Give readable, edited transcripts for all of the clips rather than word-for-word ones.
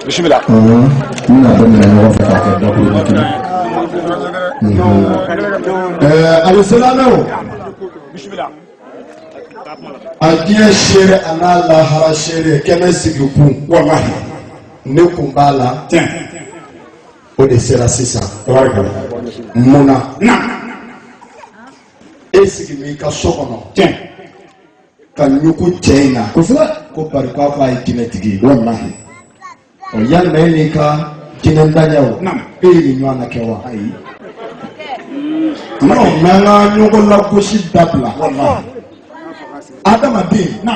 Bisimila. N bɛna daminɛ ɲɔgɔn fɛ k'a kɛ dakuruɲɛ kelen. Alisilamɛw, a diɲɛ seere a n'a lahara seere kɛnɛ sigi kun, Walahi. Ne kun b'a la. Tiɲɛ. O de sera sisan. Tabarikala. Mun na? Na. E sigi b'i ka so kɔnɔ Tiɲɛ. ka ɲugu cɛ in na Kosɛbɛ. ko bari k'a fɔ a ye jinɛtigi ye. Walahi. Ɔ, yalima e n'i ka jinɛdaɲɛw, Naam. e ye nin ɲɔgɔn na kɛ wa? Ayi. Non, mais an ka ɲɔgɔn lagosi dabila. Walahi. Adamaden, Na.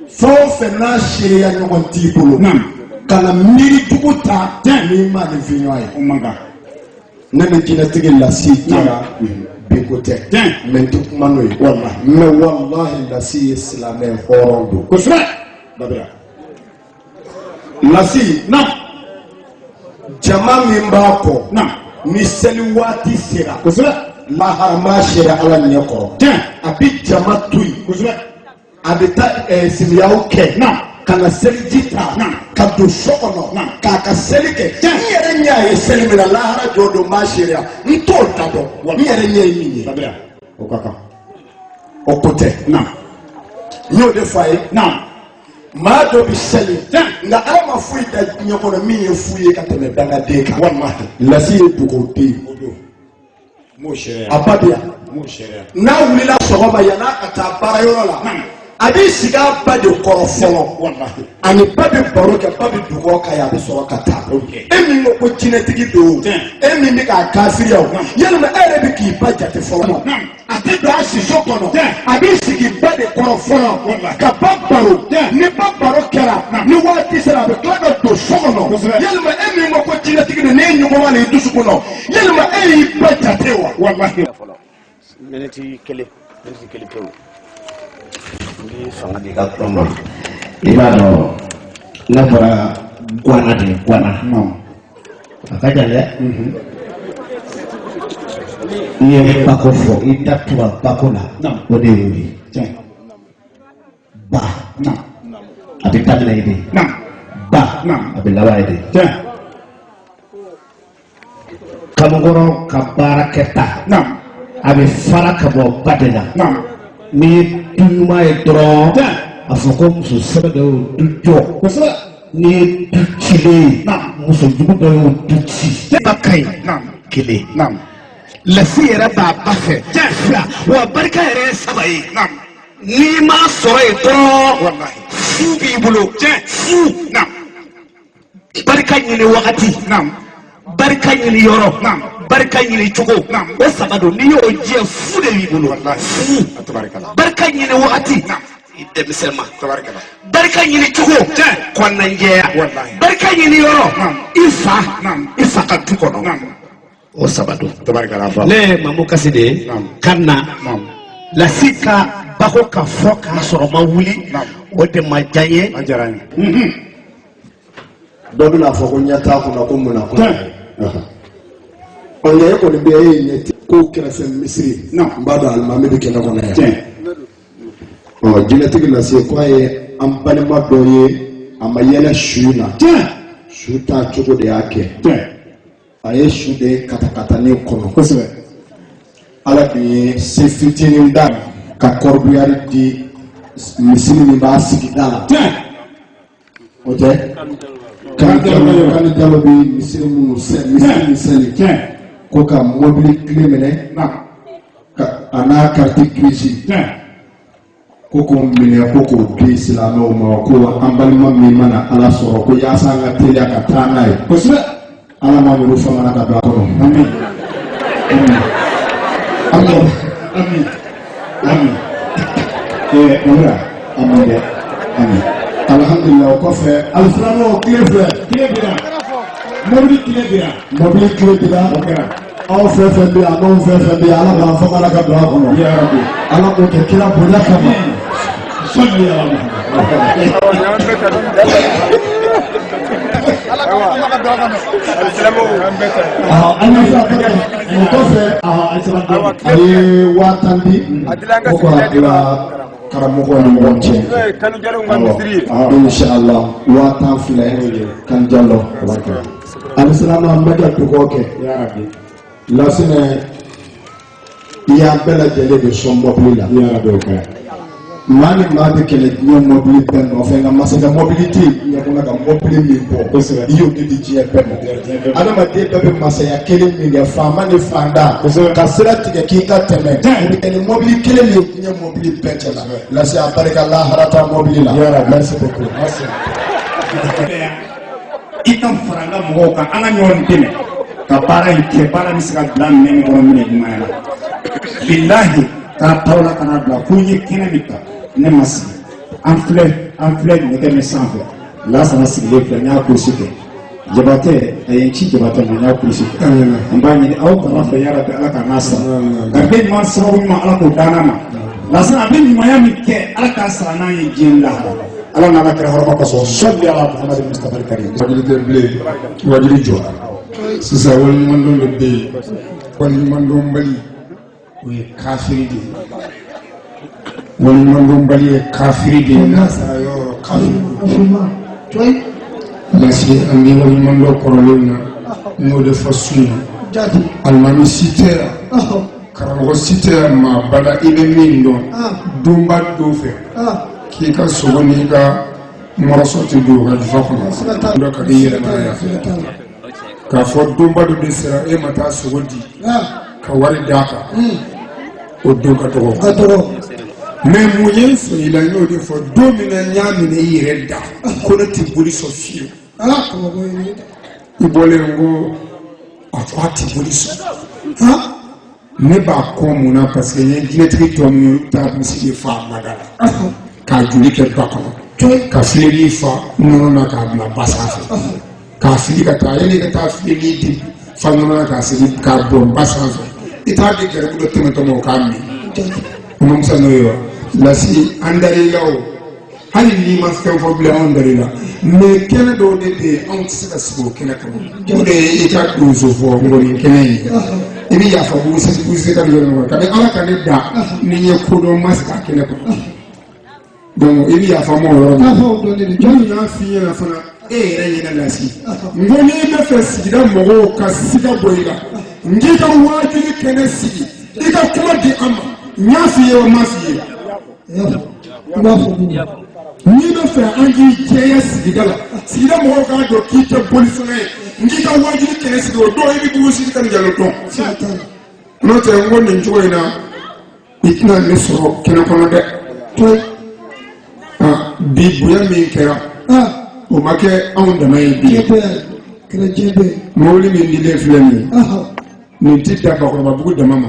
fɛn o fɛn n'a seereya ɲɔgɔn t'i bolo, Naam. kana miiri jugu ta Tiɲɛ. n'i ma nin fi ɲɔgɔn ye. O man kan. Ne ni jinɛtigi lasi jɛra, bi ko tɛ. Tiɲɛ. Mais n tɛ kuma n'o ye. Walahi. Mais walahi, lasi ye silamɛ hɔrɔn don. Kosɛbɛ. Babira. Lasi, Na. jama min b'a kɔ, Na. ni seli waati sera, Kosɛbɛ. laharama sera ala ɲɛ kɔrɔ, Tiɲɛ. a bɛ jama to yen, Kosɛbɛ. a bɛ taa simiyaw kɛ Naam. ka na seliji ta Naam. ka don so kɔnɔ Naam. k'a ka seli kɛ. N yɛrɛ ɲɛ ye seli min na, lahara jɔ don, n b'a seereya, n t'o da dɔn, n yɛrɛ ɲɛ ye min ye. Babira. O ka kan. O ko tɛ. Na. N y'o de fɔ a ye. Na. Maa dɔ bɛ seli, Tiɲɛ. nka ala ma foyi da diɲɛ kɔnɔ min ye fu ye ka tɛmɛ dangaden kan. Walahi. Lasi ye dugawuden ye. O don. N b'o seereya. A ba bɛ yan. N b'o seereya. N'a wulila sɔgɔma, yann'a ka taa baarayɔrɔ la, Naam. a b'i sigi a ba de kɔrɔ fɔlɔ. Walahi. Ani ba bɛ baro kɛ, ba bɛ dugawu k'a ye, a bɛ sɔrɔ ka taa. Ok. E min ko ko jinɛtigi don, Tiɲɛ. e min bɛ k'a kafiriya o, Naam. yalima e yɛrɛ bɛ k'i ba jate fɔlɔ? Naam. A tɛ don a siso kɔnɔ, Tiɲɛ. a b'i sigi ba de kɔrɔ fɔlɔ Walahi. ka ba baro. Tiɲɛ. Ni ba baro kɛra, Naam. ni waati sera, a bɛ tila ka don so kɔnɔ. Kosɛbɛ. Yalima e min ko ko jinɛtigi don, n'e ɲɔgɔn b'a la i dusukun na, yalima e y'i ba jate wa? Walahi. Fɔlɔ, miniti kelen, miniti kelen pewu, n bɛ fanga di i ka kuma ma. I b'a dɔn, ne bɔra Guwana de, Guwana. Naam. A ka jan dɛ. I ye bako fɔ, i da tura bako la. Naam. O de y'o ye. Tiɲɛ. Ba, Na. a bɛ daminɛ yen de. Na. Ba, Naam. a bɛ laban yen de. Tiɲɛ. Kamalenkɔrɔ ka baarakɛta, Na. a bɛ fara ka bɔ ba de la. Na. N'i ye du ɲuman ye dɔrɔn, Tiɲɛ. a fɔ ko muso sɛbɛ dɔ y'o du jɔ. Kosɛbɛ. N'i ye du cilen ye, Naam. muso jugu dɔ y'o du ci. Ba ka ɲi. Naam. Kelen. Naam. Lasi yɛrɛ b'a ba fɛ. Tiɲɛ. Fila wa, barika yɛrɛ ye saba ye. Naam. N'i m'a sɔrɔ yen dɔrɔn, Walahi. fu b'i bolo. Tiɲɛ. Fu. Naam. Barika ɲini wagati, Naam. barika ɲini yɔrɔ, Naam. barika ɲini cogo, Naam. o saba don. N'i y'o jɛ, fu de b'i bolo. Walahi. Fu. Tabarikala. Barika ɲini wagati, Naam. i denmisɛn ma. Tabarikala. Barika ɲini cogo, Tiɲɛ. kɔnɔnajɛya. Walahi. Barika ɲini yɔrɔ, Naam. i fa, Naam. i fa ka du kɔnɔ. Naam. O saba don. Tabarikala fa. Ne ye Mamu Kasi de ye. Naam. Ka na Naam. lasi ka bako ka fɔ k'a sɔrɔ ma wuli, Naam. o de ma diya n ye. A diyara n ye. Dɔ bɛna fɔ ko ɲɛ t'a kunna, ko mun na ko Tiɲɛ. ɔ, nka e kɔni bɛ e ye ɲɛ ko kɛrɛfɛ misiri. Naam. N b'a dɔn alimami bɛ kɛnɛ kɔnɔ yan. Tiɲɛ. Ɔ, jinɛtigi lase ko a ye an balima dɔ ye, a ma yɛlɛ su in na. Tiɲɛ. Su t'a cogo de y'a kɛ. Tiɲɛ. A ye su de katakatanin kɔnɔ. Kosɛbɛ. Ala dun ye se fitinin da ka corbillard di misiri min b'a sigida la. Tiɲɛ. O tɛ Kani Jalo, Kani Jalo bɛ misiri minnu sɛ, misiri min seli, Tiɲɛ. ko ka mobili clé minɛ Naam. ka a n'a carte grise, Tiɲɛ. ko k'o minɛ, ko k'o di silamɛw ma, ko an balima min mana ala sɔrɔ, ko yaasa an ka teliya ka taa n'a ye. Kosɛbɛ. Ala ma olu famana ka don a kɔnɔ. Amin. Amin. Amin. Amin. Amin. Babira. Amin dɛ. Amin. Alhamdulilah, o kɔfɛ, alisilamɛw, tile filɛ. Tile bira. Mobili tile bira. Mobili tile dira. O kɛra. Aw fɛn fɛn bɛ yan, n'anw fɛn fɛn bɛ yan, ala b'an famana ka don a kɔnɔ. Ya Rabbi. Ala k'o kɛ kira bonya kama. Salli ala Muhammad. An ye fila kɛ o kɔfɛ, a ye 10 000 di ko k'a bila. Karamɔgɔw ni ɲɔgɔn cɛ. Inshallah, 10,000 filɛ Kani Jalo. Alisilama, an bɛ ka dugawu kɛ. Lasinɛ, i y'an bɛɛ lajɛlen de sɔn mɔbili la. Maa ni maa bɛ kɛlɛ diɲɛ mɔbili bɛɛ nɔfɛ, nka masakɛ mɔbili tɛ yen diɲɛ kɔnɔ ka mɔbili min bɔ, i y'o de di diɲɛ bɛɛ ma. Adamaden bɛɛ bɛ masaya kelen min kɛ, faama ni fantan, ka sira tigɛ k'i ka tɛmɛ, o bɛ kɛ ni mɔbili kelen min ye diɲɛ mɔbili bɛɛ cɛ la. Lase a barika laharata mɔbili la. Merci beaucoup. I ka fara an ka mɔgɔw kan, an ka ɲɔgɔn dɛmɛ ka baara in kɛ. Baara bɛ se ka bila minɛn min kɔnɔ, minɛ ɲumanya la, bilahi, k'a t'aw la ka n'a bila ko n ye kɛnɛ min ta, ne ma sigi. An filɛ, an filɛ nɛgɛ min sanfɛ, Lasana sigilen filɛ, n y'a kurusi kɛ Jabatɛ, a ye n ci Jabatɛ ma, n y'a kurusi kɛ. N b'a ɲini aw kana fɛ, yarabi, Ala ka n'a sara garijɛgɛ ɲuman, sababu ɲuman, Ala k'o d'an ma. Lasana, a bɛ ɲumanya min kɛ, Ala k'a sara n'an ye diɲɛ lahara, Ala n'ala kɛra hɔrɔma kosɔn. Sɔli ala Muhamadu Mustafa karim. Wajuli tɛ bilen, wajuli jɔra sisan, waleɲumandɔn de bɛ yen. Waleɲumandɔnbali, o ye kafiri de ye. Waleɲumandɔnbali ye kafiri de ye, n'a sara yɔrɔ o yɔrɔ, kafiri don. Lasi, an bɛ waleɲumandɔn kɔrɔlenw na, n y'o de fɔ su in na. Alimami si tɛ yan, karamɔgɔ si tɛ yan, maa bada i bɛ min dɔn donba don fɛ k'i ka sogo n'i ka mɔrɔsɔ tɛ don o ka jufa kɔnɔ dɔ ka di yɛlɛma yan fɛ k'a fɔ donba dɔ de sera, e ma taa sogo di ka wari d'a kan, o don ka dɔgɔ. Mais mun ye n sɔn i la? N y'o de fɔ don min na, n y'a minɛ i yɛrɛ da ko ne tɛ boli sɔn fiyewu. I bɔlen ko a fɔ a tɛ boli sɔn, ne b'a kɔ mun na? Parce que n ye jinɛtigi tɔ min ye, olu taa misi de fa mada la k'a joli kɛ ba kɔnɔ, ka filenni fa nɔnɔ na k'a bila ba sanfɛ, k'a fili ka taa. Yanni i ka taa filenni di fa nɔnɔ na k'a sigi k'a bɔn ba sanfɛ, i t'a di garibu dɔ tɛmɛtɔ ma, o k'a min, o ma fisa n'o ye wa? Lasi, an dar'i la o, hali n'i ma fɛn fɔ bilen, anw dar'i la. Mais kɛnɛ dɔw de bɛ yen, anw tɛ se ka sigi o kɛnɛ kɔnɔ. O de ye i ka donso fɔ ngɔni kɛnɛ ye. I bɛ yafa bugusi bugusi ka yɔrɔ kɔnɔ kabi Ala ka ne da ni n ye kodɔn, ma sigi a kɛnɛ kɔnɔ. Donc i bɛ yafa ma o yɔrɔ ma. Minnu y'a f'i ɲɛna fana, e yɛrɛ ɲɛna, Lasi, n ko n'i bɛ fɛ sigida mɔgɔw ka siga bɔ i la, n k'i ka waajuli kɛnɛ sigi, i ka kuma di an ma. N y'a f'i ye o ma f'i ye? N'i bɛ fɛ an k'i jɛya sigida la, sigida mɔgɔw k'a dɔn k'i tɛ bolisɔnna ye, n k'i ka waajuli kɛnɛ sigi, o dɔw i bɛ bugu sigi ka jalo dɔn. N'o tɛ, n ko nin cogo in na, i tɛna ne sɔrɔ kɛnɛ kɔnɔ dɛ. Bi bonya min kɛra, o ma kɛ anw dama ye. Bi mobili min dilen filɛ nin ye, nin ti da Bakɔrɔbabugu dama ma.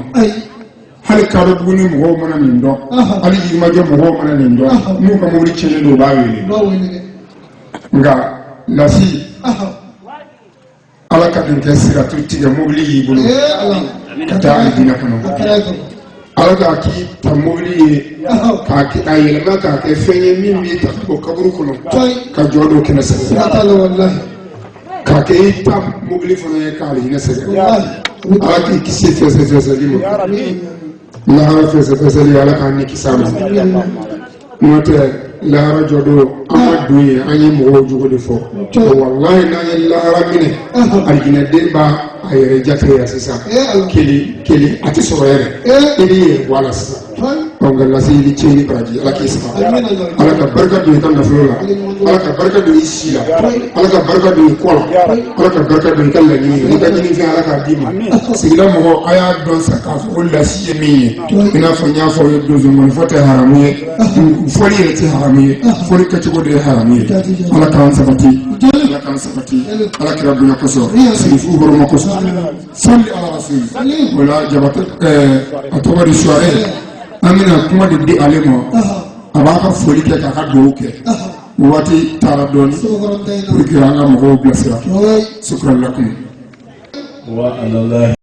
Hali Kadɔbugu ni mɔgɔw mana nin dɔn, hali Yirimajɔ mɔgɔw mana nin dɔn, n'u ka mobili tiɲɛnen don, u b'a wele. Nka Lasi, Ala ka nin kɛ siratu tigɛ mobili y'i bolo ka taa alijinɛ kɔnɔ. Ala k'a k'i ta mobili ye k'a kɛ a yɛlɛma k'a kɛ fɛn ye min b'i ta ka bɔ kaburu kɔnɔ ka jɔ don kɛnɛ sɛgɛrɛ, k'a kɛ i ta mobili fana ye k'a alijinɛ sɛgɛrɛ. Ala k'i kisi fɛsɛfɛsɛli ma, lahara fɛsɛfɛsɛli, Ala k'an ni kisi a ma. N'o tɛ, lahara jɔ don, an ma don yen, an ye mɔgɔw jogo de fɔ. Walahi, n'an ye lahara minɛ, alijinɛden b'a a yɛrɛ jate yan sisan, kelen kelen a tɛ sɔrɔ yɛrɛ, i b'i yɛrɛ bɔ a la sisan. Ɔ nka Lase, i ni ce, i ni baraji, Ala k'i sara. Ala ka barika don i ka nafolo la, Ala ka barika don i si la, Ala ka barika don i kɔ la, Ala ka barika don i ka laɲini la, i ka ɲinifɛn, Ala k'a d'i ma. Sigida mɔgɔ, a y'a dɔn sa k'a fɔ ko Lasi ye min ye, i n'a fɔ n y'a fɔ aw ye, donso tɛ haramu ye, fɔli yɛrɛ tɛ haramu ye, fɔli kɛcogo de ye haramu ye. Ala k'an sabati, Ala k'an sabati, Ala kira bonya kosɔn, sirifu hɔrɔma kosɔn, sali ala rasuli. O la, Jabatɛ, a tɔgɔ de Suware, an bɛna kuma de di ale ma, a b'a ka foli kɛ k'a ka dugawu kɛ. Waati taara dɔɔni pour que an ka mɔgɔw bilasira. Sukran lakum. Wa ala.